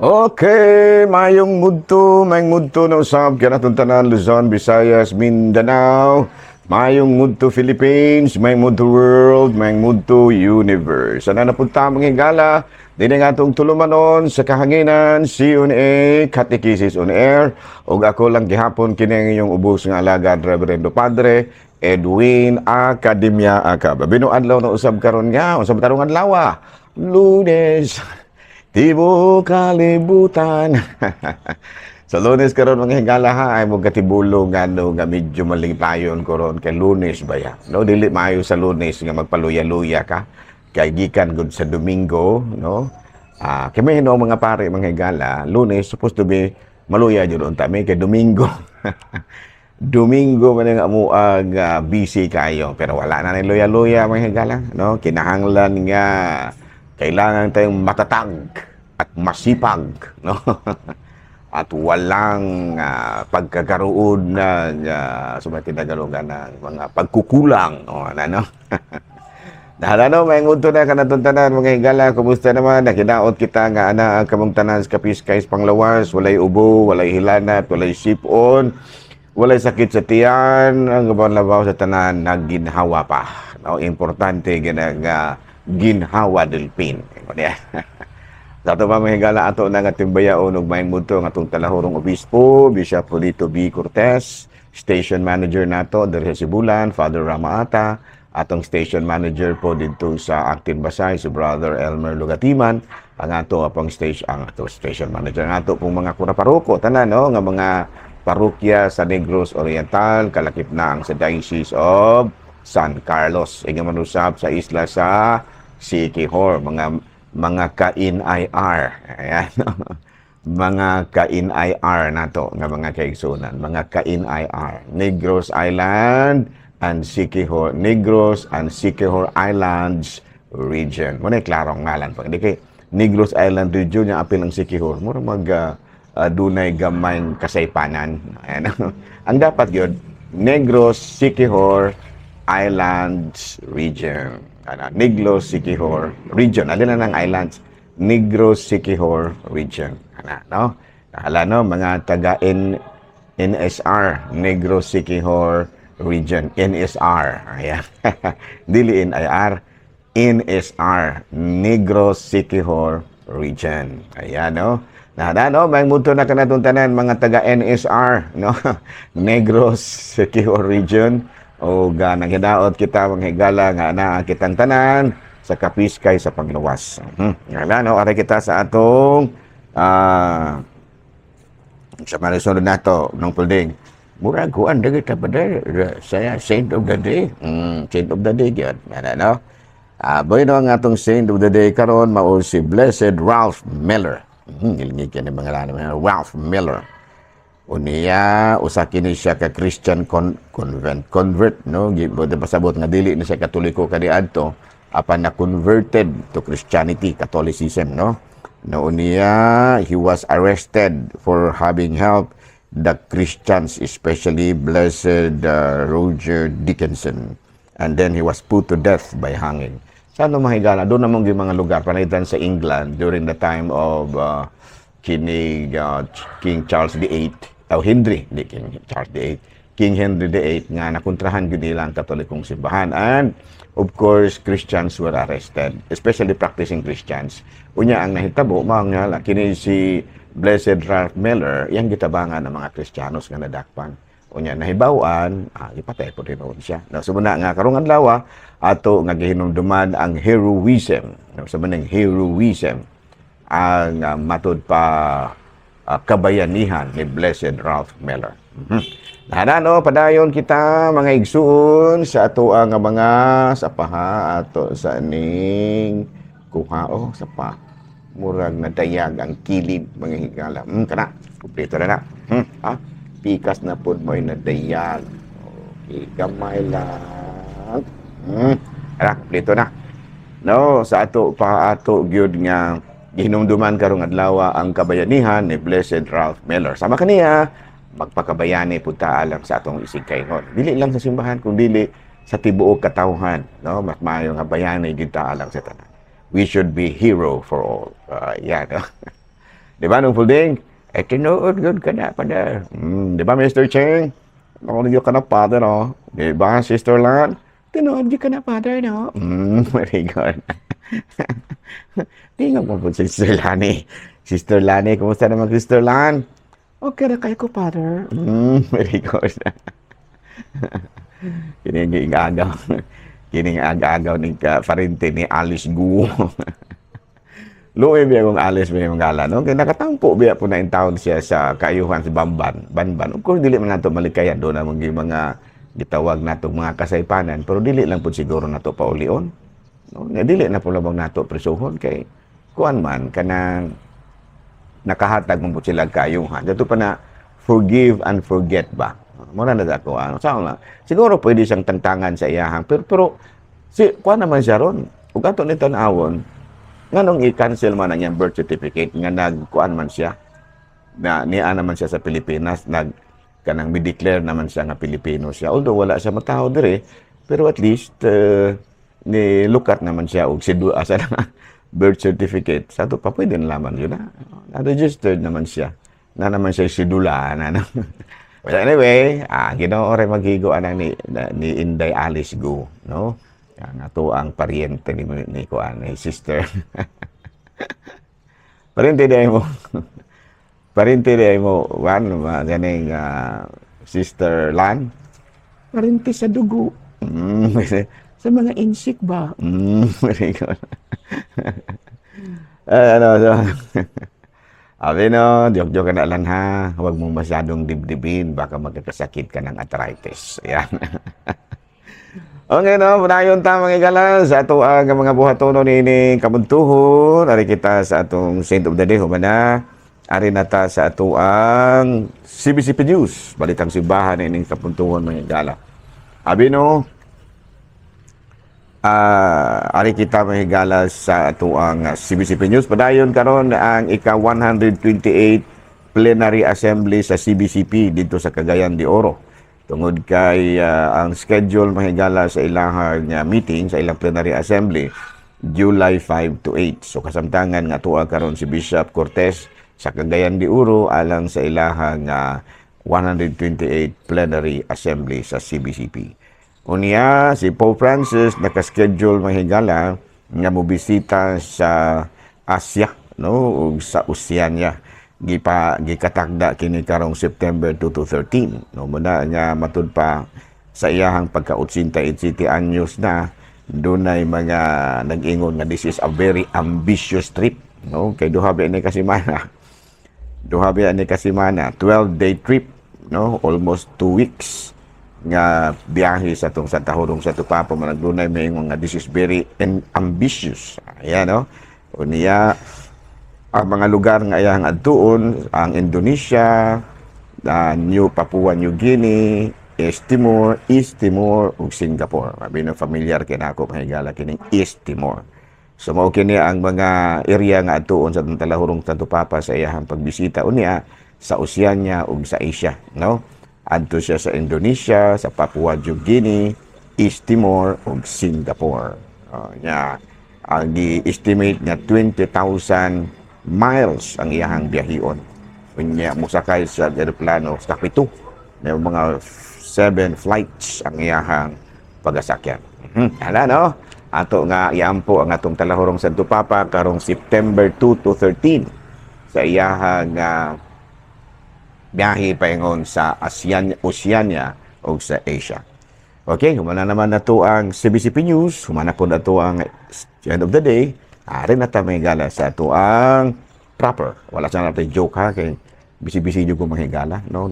Okay, mayong mudto na usab kanatong tanan, Luzon, Visayas, Mindanao, mayong mudto Philippines, mayong mudto world, mayong mudto universe. Sana napunta, mga higala, dinhi nga atong tulumanon sa kahanginan, CNA, Catechesis on Air, ug ako lang gihapon kini ang inyong ubos nga alagad, Reverendo Padre Edwin Academia Acaba. Bino adlaw na usab karon nga, usab tarong adlaw, Lunes. Tibuok kalibutan. Sa Lunes karon, mga higala, ha, ay mo katibulo nga no nga medyo malingpayon ko ron kay Lunes ba ya. No, dili maayo sa Lunes nga magpaluya-luya ka kay gikan gud sa Domingo, no. Ah, kay may hinuong mga pare, mga higala, Lunes supposed to be maluya jud unta mi kay Domingo. Domingo man ang amuag busy kayo, pero wala na ni luya-luya, mga higala, no. Kinahanglan nga kailangan tayong matatag at masipag, no, at walang pagkakaroon ng sumati Tagalog ng mga pagkukulang o ano, no. Dahil ano, may ngunto na kanatong tanan, mga higala, kumusta naman? Nakinaot kita nga ana ang kamong tanan sa kapiskay panglawas, walay ubo, walay hilanat, walay sipon, walay sakit sa tiyan, ang gaban labaw sa tanan, nagginhawa pa. No, importante gina nga ginhawa delpin. Ingon niya. Sa ato pa, mga higala, ato na nga timbayaon og maayong mudto ang atong talahurong obispo, Bishop Julito B. Cortez, station manager nato diri sa Sibulan, Father Ramaata, atong station manager po didto sa Actin Basay, si Brother Elmer Lugatiman, ang ato apang station, ang ato station manager, ang ato pong mga kura paroko, tanan, no, nga mga parokya sa Negros Oriental, kalakip na ang sa Diocese of San Carlos. Inga manusab sa isla sa Siquijor, mga ka-NIR. Ayan. Mga ka-NIR nato nga mga kaigsunan, mga ka-NIR. Negros Island and Siquijor, Negros and Siquijor Islands Region. Muna klarong ngalan pa. Hindi kay Negros Island Region yung apil ang Siquijor. Mura mag dunay gamay kasaypanan. Ayan. Ang dapat yun, Negros Siquijor Islands Region. Ano, Negros Siquijor Region. Alin na ng islands? Negros Siquijor Region. Ano, no? Nahala, no, mga taga NSR, Negros Siquijor Region, NSR. Ayan. Dili NIR, NSR, Negros Siquijor Region. Ayan, no? Nahala, no? May muto na kanatong tanan, mga taga NSR, no? Negros Siquijor Region. O ga nanghidaot kita, mga higala, nga naa kitang tanan sa kapiskay sa pagluwas. Ngala, no? Aray kita sa atong sa marisunod nato nung pulding. Murag kuan dagi ta ba saya saint of the day. Saint of the day gyud. Ano, no? Ah, bueno, ang atong saint of the day karon mao si Blessed Ralph Miller. Ngilngig kini mga ngalan, Ralph Miller. Unya usa kini siya ka Christian convent convert, no, gibuti pasabot nga dili ni siya Katoliko kaniadto apan na converted to Christianity, Catholicism, no. No, unya he was arrested for having helped the Christians, especially Blessed Roger Dickinson, and then he was put to death by hanging. Sa ano, mahigala, doon namang yung mga lugar panaitan sa England during the time of kinig King Charles VIII o Henry, di King Charles VIII, King Henry VIII, nga nakontrahan gyud nila ang Katolikong simbahan, and of course Christians were arrested, especially practicing Christians. Unya ang nahitabo mao nga kini si Blessed Ralph Miller iyang gitabangan ng mga Kristiyanos nga nadakpan. Unya nahibaw-an, gipatay po din siya. No, so muna nga karong adlaw ato nga gihinumduman ang heroism. No, sa manang heroism ang matud pa kabayanihan ni Blessed Ralph Miller. Nahana, no, padayon kita, mga igsuon, sa ato ang mga sa paha ato sa ning kuha oh sa pa murag nadayag ang kilid, mga higala. Kana kumpleto na na. Ha? Pikas na pod mo'y nadayag. Okay, gamay lang. Ara, kumpleto na. No, sa ato pa ato gyud nga gihinumduman karong adlaw ang kabayanihan ni Blessed Ralph Miller. Sama kaniya, magpakabayani pud ta alang sa atong isigkaynon. Dili lang sa simbahan kung dili sa tibuok katawhan, no? Mas maayo nga bayani gyud ta alang sa tanan. We should be hero for all. Yan, no? Di ba, nung Pulding? Eh, tinuod gud ka na, Father. Di ba, Mr. Cheng? Tinuod ka na, Father, no? Di ba, Sister Lan? Tinuod ka na, Father, no? Very good. Tingnan mo po, Sister Lani. Sister Lani, kumusta naman, Sister Lan? Okay na kayo ko, Father. Very good. Kining agaw. Kining agaw ni ka parente ni Alice Guo. Luoy biya kung Alice biya mangala, no? Kay nakatampo biya po na in town siya sa kaayuhan si Bamban. Banban. Of course, dili man nato malikayan. Doon na mga gitawag nato mga kasaypanan. Pero dili lang po siguro nato paulion. No? Nga dili na po labang nato presuhon kay kuan man kanang nakahatag man po sila kaayuhan. Dato pa na forgive and forget ba? Muna na ako. Ano, sa lang. Siguro pwede siyang tangtangan sa iyahang. Pero si kuan naman siya ron. Ug ato ni tan-awon, nganong i-cancel man ang iyang birth certificate nga nagkuan man siya na niya naman siya sa Pilipinas, nag kanang mi-declare naman siya nga Pilipino siya, although wala siya matawo dire, pero at least ni lukat naman siya og sidu asa na birth certificate sa ato pa, pwede na laman yun na na-registered naman siya na naman siya sidula na na. Well, anyway, Ginoo ray maghigo anang ni Inday Alice Guo, no? Ang ato ang paryente ni kuan ni sister. Paryente di mo. Paryente di mo wan ma ganing Sister Lan. Paryente sa dugo. Sa mga insik ba? Very good. Ano, so, abi no, joke-joke ka na lang ha. Huwag mong masyadong dibdibin, baka magkakasakit ka ng arthritis. Ayan. Okay, no, padayon ta, mga igala, sa ato ang mga buhatono ni kabuntuhon. Ari kita sa atong Saint of the Day, humana. Ari na ta sa ato ang CBCP News. Balitang simbahan ining kabuntuhon, mga igala. Abi no, ari kita, mga higala, sa ato ang CBCP News. Padayon karon ang ika 128 Plenary Assembly sa CBCP dito sa Cagayan de Oro. Tungod kay ang schedule, mga higala, sa ilang meeting, sa ilang plenary assembly, July 5 to 8. So kasamtangan nga tuwa karon si Bishop Cortez sa Cagayan de Oro alang sa ilahang 128 plenary assembly sa CBCP. Unya, si Pope Francis nakaschedule, mga higala, nga mobisita sa Asia, no, ug sa Oceania. Gipa gikatakda kini karong September 2 to 13, no? Muna nga matud pa sa iyahang pagka 87 anyos na, dunay mga nag-ingon nga this is a very ambitious trip, no, kay duha ba ni ka semana, duha ba ni ka semana, 12-day trip, no, almost 2 weeks nga biyahe sa atong Santa Hurong sa Papa. Managdunay may nga this is very ambitious. Ayan, no? Unya ang mga lugar nga iyang adtuon ang Indonesia, New Papua New Guinea, East Timor, East Timor ug Singapore. Abi na familiar kay nako, mga higala, kining East Timor. So mao kini ang mga area nga adtuon sa atong Talahurong Santo Papa sa iyahang pagbisita. Unya sa Oceania ug sa Asia, no? Adto siya sa Indonesia, sa Papua New Guinea, East Timor ug Singapore. Nya ang gi-estimate nga 20,000 miles ang iyahang biyahion. Unya mosakay sa eroplano sa pito. May mga seven flights ang iyahang pagasakyan. Hala, no? Ato nga iampo ang atong Talahurong Santo Papa karong September 2 to 13 sa iyahang biyahe paingon sa ASEAN, Oceania o sa Asia. Okay, humana naman na to ang CBCP News, humana po na to ang end of the day. Ari na ta may gala sa ato ang proper. Wala sa natin joke ha, kay busy-busy jud ko, mga higala, no?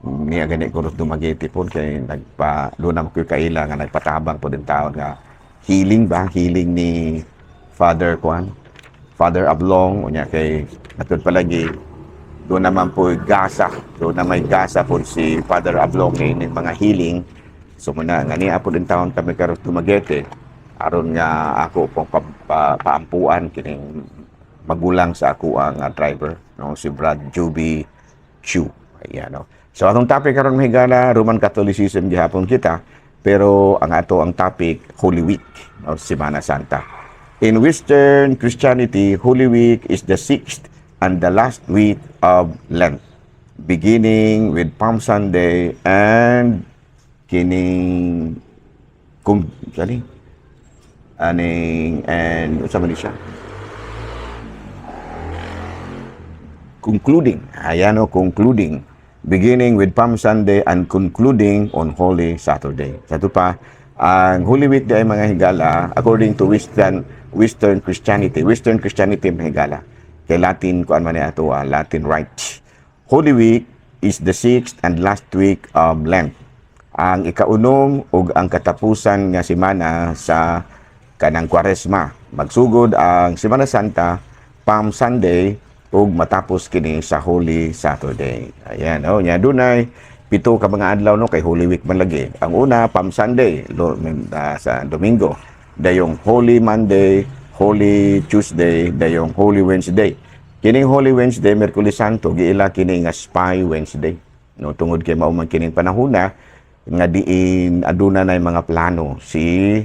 Niya gani ko ros Dumaguete po kay nagpa doon na ko kaila nga nagpatabang po din taon nga healing ba, healing ni Father Juan, Father Ablong. Unya kay atud palagi doon naman po gasa, doon na may gasa po si Father Ablong kay mga healing. So muna nga niya po din taon kami karon Dumaguete aron nga ako pong paampuan kining magulang sa ako ang driver, no, si Brad Juby Chu. Ayan, no? So atong topic karon, mahigala, Roman Catholicism gihapon kita, pero ang ato ang topic, Holy Week, no, Semana Santa. In Western Christianity, Holy Week is the sixth and the last week of Lent, beginning with Palm Sunday and kining kung sali aning and unsa man ni siya, concluding, ayan o, concluding, beginning with Palm Sunday and concluding on Holy Saturday. Sa ato pa, ang Holy Week ay, mga higala, according to Western Christianity, Western Christianity, mga higala, kay Latin kuan man ni ato, Latin Rite. Holy Week is the sixth and last week of Lent, ang ikaunom ug ang katapusan nga semana sa kanang Kwaresma. Magsugod ang Semana Santa, Palm Sunday, ug matapos kini sa Holy Saturday. Ayan, oh, nya dunay 7 ka mga adlaw, no, kay Holy Week man lagi. Ang una, Palm Sunday, sa Domingo. Dayong Holy Monday, Holy Tuesday, dayong Holy Wednesday. Kining Holy Wednesday, Miyerkules Santo, giila kini nga Spy Wednesday. No, tungod kay mao man kining panahona nga diin aduna nay mga plano si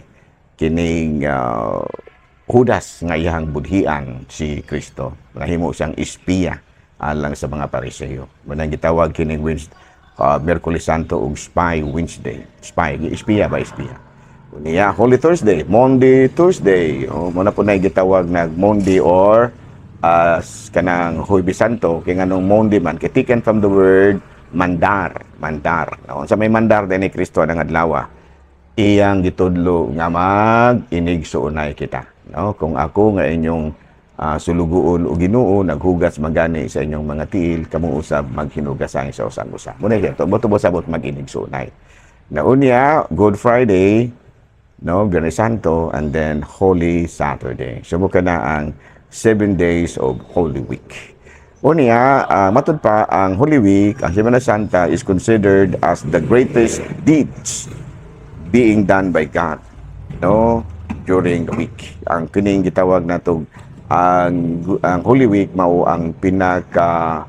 kining Judas nga iyang budhian si Kristo. Nahimo siyang espiya alang sa mga Pariseo. Manang gitawag kining Wednesday, Miyerkules Santo ug Spy Wednesday. Spy, espiya ba, espiya. Unya, Holy Thursday, Maundy Thursday. O, mao na po na gitawag nag Maundy or kanang Huwebes Santo, kay nganong Maundy man kay taken from the word mandar, mandar. No, sa may mandar din ni Kristo ang adlaw, iyang gitudlo nga mag inigsuonay kita. No, kung ako nga inyong sulugoon o Ginoo naghugas magani sa inyong mga tiil, kamo usab maghinugasan sa usang usa. Muna siya to, buto sabot mag inigsuonay. Naunya, Good Friday, no, Biyernes Santo, and then Holy Saturday. So mao na ang 7 days of Holy Week. Unya, matud pa ang Holy Week, ang Semana Santa is considered as the greatest deeds being done by God, no, during the week. Ang kining gitawag nato ang Holy Week mao ang pinaka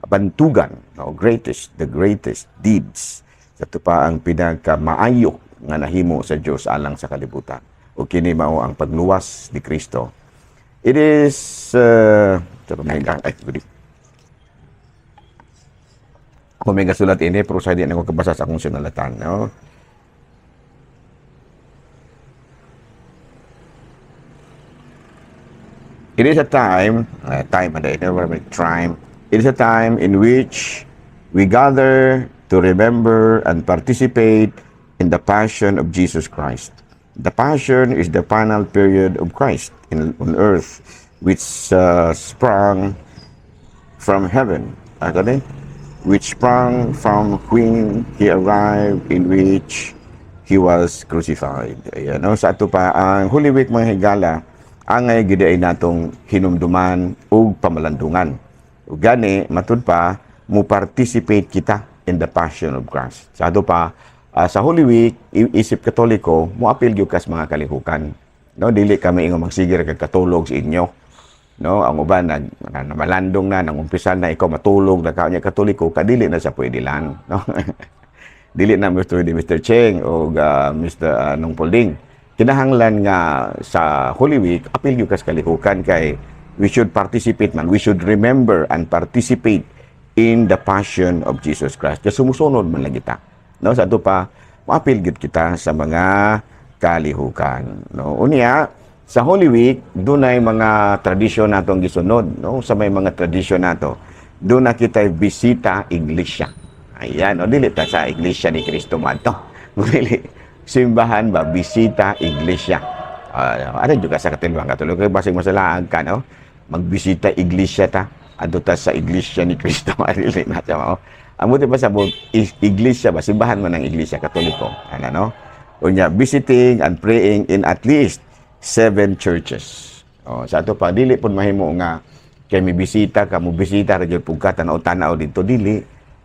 bantugan, no, greatest the greatest deeds. Sa ato pa, ang pinaka maayo nga nahimo sa Dios alang sa kalibutan. O kini mao ang pagluwas ni Kristo. It is ay, good. Kung may gasulat ini, pero sa di na ko kabasa sa akong sinulatan, no? It is a time, time, ano, time. It is a time in which we gather to remember and participate in the passion of Jesus Christ. The passion is the final period of Christ on earth, which sprang from heaven. Ano? Which sprang from when he arrived, in which he was crucified. Ayan, no? Sa ato pa, ang Holy Week, mga higala, angay gid ay natong hinumduman ug pamalandungan. Ug gani, matud pa, mo participate kita in the passion of Christ. Sa ato pa, sa Holy Week, isip Katoliko, mo apil gyud kas mga kalihukan. No, dili kami ingon magsige ra kag katulog sa inyo. No, ang uban nag na, namalandong na, nang umpisa na ikaw matulog na ka niya, Katoliko kadili na sa pwede lang, no? Dili na Mr. Mr. Cheng o Mr. Nung Polding. Kinahanglan nga sa Holy Week apil gyud kas kalihukan kay we should participate man. We should remember and participate in the passion of Jesus Christ. Kaya sumusunod man lang kita. No, sa ato pa, maapil gyud kita sa mga kalihukan. No, unya, sa Holy Week, dunay mga tradisyon natong gisunod, no? Sa may mga tradisyon nato, doon na kita bisita iglesia. Ayan, no, dili ta sa Iglesia ni Cristo man to. Dili simbahan ba, bisita iglesia. Ano juga sa Katilwang Katoliko kay basig masalaag ka, no? Magbisita iglesia ta. Adto ta sa Iglesia ni Cristo, dili na siya mao. Ang buti pa sa iglesia ba, simbahan man ang Iglesia Katoliko. Ano, no? Unya, visiting and praying in at least seven churches. Oh, sa ato pa, dili pud mahimo nga kay mi bisita ka, mo bisita ra gyud pug ka, tanaw-tanaw dito, dili.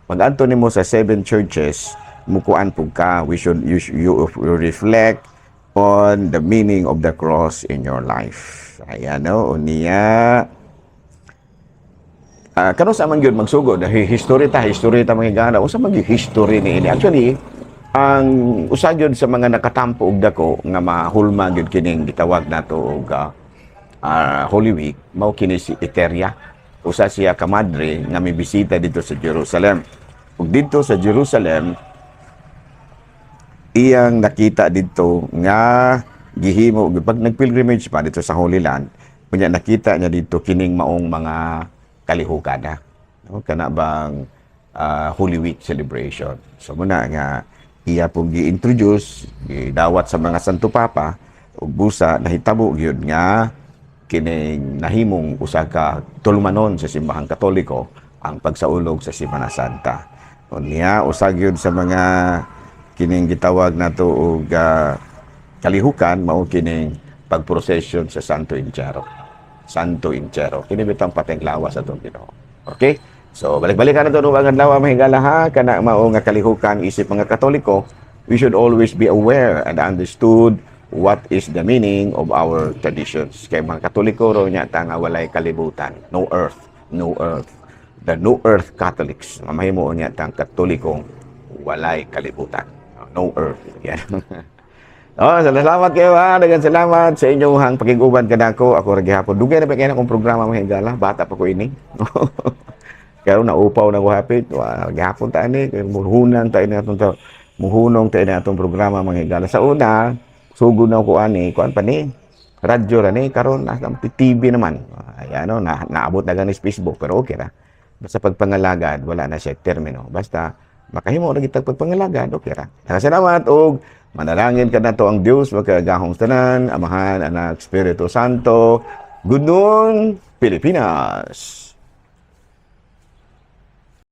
Pag-adto nimo sa seven churches, mukuan pug ka, we should you, you reflect on the meaning of the cross in your life. Ayan, no, unya. Kano sa man gyud magsugod, history ta, mga higala. Unsa man gyud history ni ini? Actually, ang usa gyud sa mga nakatampo og dako nga mahulma gyud kining gitawag nato og Holy Week mao kini si Eteria. Usa siya ka madre nga may bisita dito sa Jerusalem. Ug dito sa Jerusalem, iyang nakita dito nga gihimo pag nag-pilgrimage pa dito sa Holy Land, kunya nakita niya dito kining maong mga kalihukan na, no, kana bang Holy Week celebration. So muna nga iya pong gi-introduce, gidawat sa mga Santo Papa, ug busa nahitabo gyud nga kining nahimong usa ka tulumanon sa Simbahang Katoliko ang pagsaulog sa Semana Santa. Unya usa gyud sa mga kining gitawag nato og kalihukan mao kining pagprocession sa Santo Entierro. Santo Entierro. Kini bitang pateng lawas atong Ginoo. Okay? So balik-balikan nato ang adlaw, mga higala, ha, kana mao nga kalihukan isip mga Katoliko, we should always be aware and understood what is the meaning of our traditions. Kay mga Katoliko ro nya ta nga walay kalibutan, no earth, no earth. The no earth Catholics. Mamahimo niya tang Katolikong walay kalibutan. No earth. Yan. Oh, salamat kayo ha. Daghang salamat sa inyong pakig-uban kanako. Ako ra gihapon. Dugay na pa kaayo akong programa, mga higala. Bata pa ko ini. Karon naupaw na ko hapit. Wa gihapon ta ani, kay muhunang ta ini atong muhunong ta ini atong programa, mga higala. Sa una, sugod na ko ani, kuan pa ni. Radyo ra ni, karon nasa TV naman. Ay ano, na, naabot na gani sa Facebook, pero okay ra. Basta pagpangalagad, wala na siya termino. Basta makahimo ra kitag pagpangalagad, okay ra. Salamat og manalangin kanato ang Dios makagagahom tanan, Amahan, Anak, Espiritu Santo. Good noon, Pilipinas.